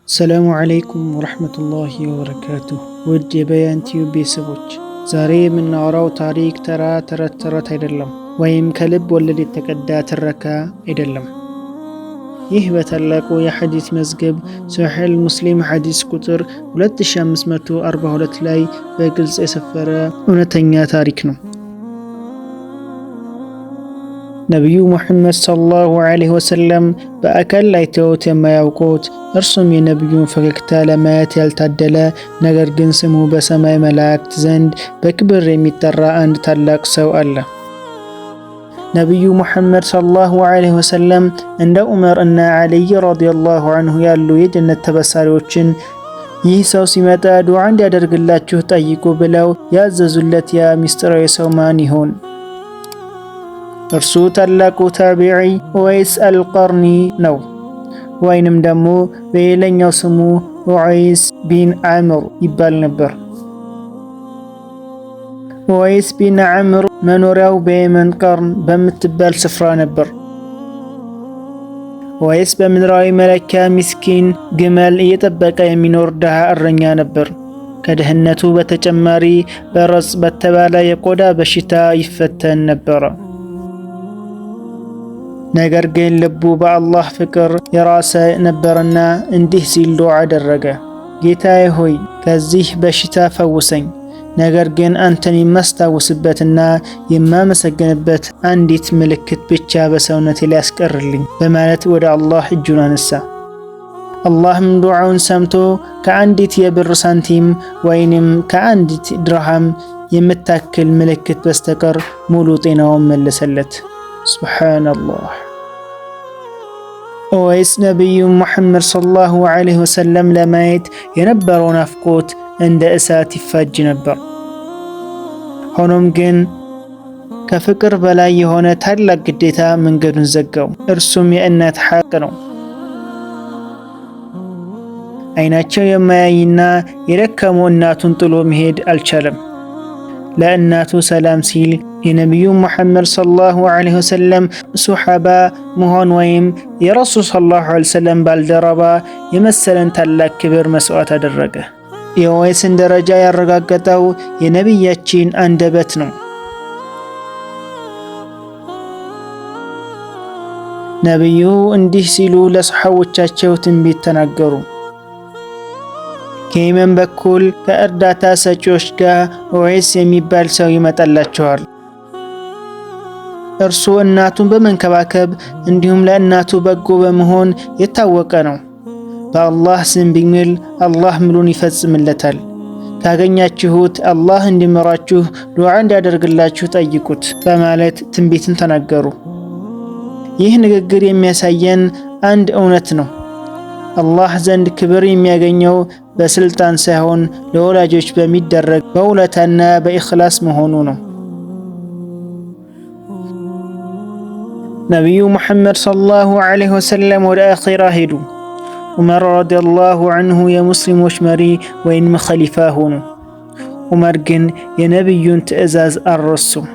السلام عليكم ورحمة الله وبركاته። ውድ የበያን ቲዩብ ቤተሰቦች፣ ዛሬ የምናወራው ታሪክ ተራ ተረት ተረት አይደለም፣ ወይም ከልብ ወለድ የተቀዳ ትረካ አይደለም። ይህ በታላቁ የሐዲስ መዝገብ ሶሒህ ሙስሊም ሐዲስ ቁጥር 2542 ላይ በግልጽ የሰፈረ እውነተኛ ታሪክ ነው። ነቢዩ ሙሐመድ صلى الله عليه وسلم በአካል አይተውት የማያውቁት፣ እርሱም የነቢዩን ፈገግታ ለማየት ያልታደለ፣ ነገር ግን ስሙ በሰማይ መላእክት ዘንድ በክብር የሚጠራ አንድ ታላቅ ሰው አለ። ነቢዩ ሙሐመድ صلى الله عليه وسلم እንደ ዑመር እና ዓሊይ رضي الله عنه ያሉ የጀነት ተበሳሪዎችን ይህ ሰው ሲመጣ ዱዓ እንዲያደርግላችሁ ጠይቁ ብለው ያዘዙለት ያ ምስጢራዊ ሰው ማን ይሆን? እርሱ ታላቁ ታቢዒ ኡወይስ አልቀርኒ ነው። ወይንም ደግሞ በሌላኛው ስሙ ኡወይስ ቢን ዓምር ይባል ነበር። ኡወይስ ቢን ዓምር መኖሪያው በየመን ቀርን በምትባል ስፍራ ነበር። ኡወይስ በምድራዊ መለኪያ ምስኪን፣ ግመል እየጠበቀ የሚኖር ድሃ እረኛ ነበር። ከድህነቱ በተጨማሪ በረጽ በተባለ የቆዳ በሽታ ይፈተን ነበር። ነገር ግን ልቡ በአላህ ፍቅር የራሰ ነበርና እንዲህ ሲል ዱዓ አደረገ። ጌታዬ ሆይ፣ ከዚህ በሽታ ፈውሰኝ። ነገር ግን አንተን የማስታውስበትና የማመሰግንበት አንዲት ምልክት ብቻ በሰውነቴ ላይ አስቀርልኝ በማለት ወደ አላህ እጁን አነሳ። አላህም ዱዓውን ሰምቶ ከአንዲት የብር ሳንቲም ወይንም ከአንዲት ድርሃም የምታክል ምልክት በስተቀር ሙሉ ጤናውን መለሰለት። سبحان الله። ኡወይስ ነቢዩ ሙሐመድ صلى الله عليه وسلم ለማየት የነበረው ናፍቆት እንደ እሳት ይፋጅ ነበር። ሆኖም ግን ከፍቅር በላይ የሆነ ታላቅ ግዴታ መንገዱን ዘጋው። እርሱም የእናት ሐቅ ነው። አይናቸው የማያይና የደከሙ እናቱን ጥሎ መሄድ አልቻለም። ለእናቱ ሰላም ሲል የነቢዩ ሙሐመድ صلى الله عليه وسلم ሱሐባ መሆን ወይም የረሱል صلى الله عليه وسلم ባልደረባ የመሰለን ታላቅ ክብር መስዋዕት አደረገ። የኡወይስን ደረጃ ያረጋገጠው የነቢያችን አንደበት ነው። ነቢዩ እንዲህ ሲሉ ለሰሐቦቻቸው ትንቢት ተናገሩ። ከየመን በኩል ከእርዳታ ሰጪዎች ጋር ኡወይስ የሚባል ሰው ይመጣላቸዋል። እርሱ እናቱን በመንከባከብ እንዲሁም ለእናቱ በጎ በመሆን የታወቀ ነው። በአላህ ስም ቢምል አላህ ምሉን ይፈጽምለታል። ካገኛችሁት አላህ እንዲምራችሁ ዱዓ እንዲያደርግላችሁ ጠይቁት በማለት ትንቢትን ተናገሩ። ይህ ንግግር የሚያሳየን አንድ እውነት ነው። አላህ ዘንድ ክብር የሚያገኘው በስልጣን ሳይሆን ለወላጆች በሚደረግ በውለታና በኢኽላስ መሆኑ ነው። ነቢዩ ሙሐመድ صلى الله عليه وسلم ወደ አኺራ ሄዱ። ዑመር رضي الله عنه የሙስሊሞች መሪ ወይንም ኸሊፋ ሆኑ። ዑመር ግን የነቢዩን ትዕዛዝ አልረሱም።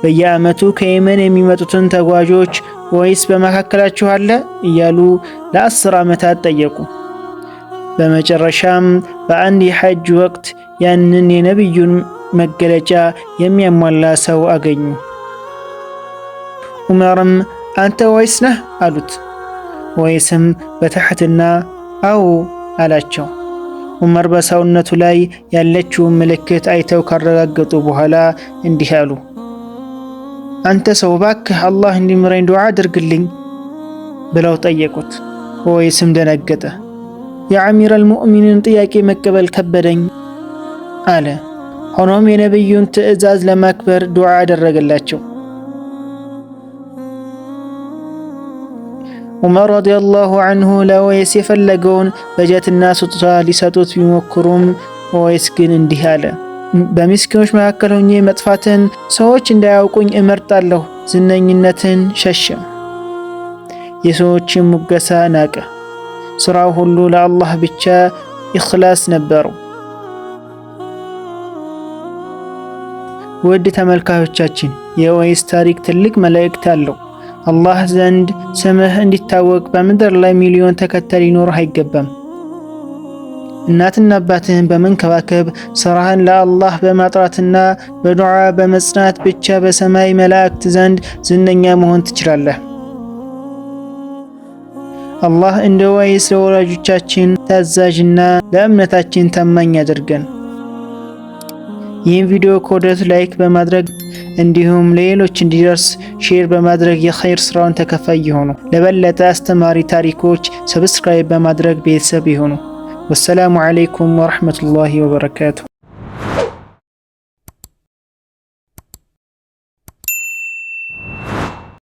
በየዓመቱ ከየመን የሚመጡትን ተጓዦች ኡወይስ በመካከላችሁ አለ እያሉ ለ10 ዓመታት ጠየቁ። በመጨረሻም በአንድ የሐጅ ወቅት ያንን የነቢዩን መገለጫ የሚያሟላ ሰው አገኙ። ዑመርም አንተ ኡወይስ ነህ አሉት። ኡወይስም በትሕትና አዎ አላቸው። ዑመር በሰውነቱ ላይ ያለችውን ምልክት አይተው ካረጋገጡ በኋላ እንዲህ አሉ። አንተ ሰው፣ እባክህ አላህ እንዲምረኝ ዱዓ አድርግልኝ ብለው ጠየቁት። ኡወይስም ደነገጠ። የአሚር አልሙእሚንን ጥያቄ መቀበል ከበደኝ አለ። ሆኖም የነቢዩን ትዕዛዝ ለማክበር ዱዓ አደረገላቸው። ዑመር رضي الله عنه ለኡወይስ የፈለገውን በጀትና ስጦታ ሊሰጡት ቢሞክሩም ኡወይስ ግን እንዲህ አለ። በምስኪኖች መካከል ሆኜ መጥፋትን ሰዎች እንዳያውቁኝ እመርጣለሁ። ዝነኝነትን ሸሸ፣ የሰዎችን ሙገሳ ናቀ። ስራው ሁሉ ለአላህ ብቻ ኢኽላስ ነበረው። ውድ ተመልካቾቻችን፣ የኡወይስ ታሪክ ትልቅ መልእክት አለው። አላህ ዘንድ ስምህ እንዲታወቅ በምድር ላይ ሚሊዮን ተከታይ ሊኖርህ አይገባም። እናትና አባትህን በመንከባከብ፣ ስራህን ለአላህ በማጥራትና በዱዓ በመጽናት ብቻ በሰማይ መላእክት ዘንድ ዝነኛ መሆን ትችላለህ። አላህ እንደ ወይስ ለወላጆቻችን ታዛዥና ለእምነታችን ታማኝ አድርገን። ይህን ቪዲዮ ከወደዱት like በማድረግ እንዲሁም ለሌሎች እንዲደርስ share በማድረግ የኸይር ስራውን ተከፋይ ይሁኑ። ለበለጠ አስተማሪ ታሪኮች subscribe በማድረግ ቤተሰብ ይሁኑ። والسلام عليكم ورحمة الله وبركاته።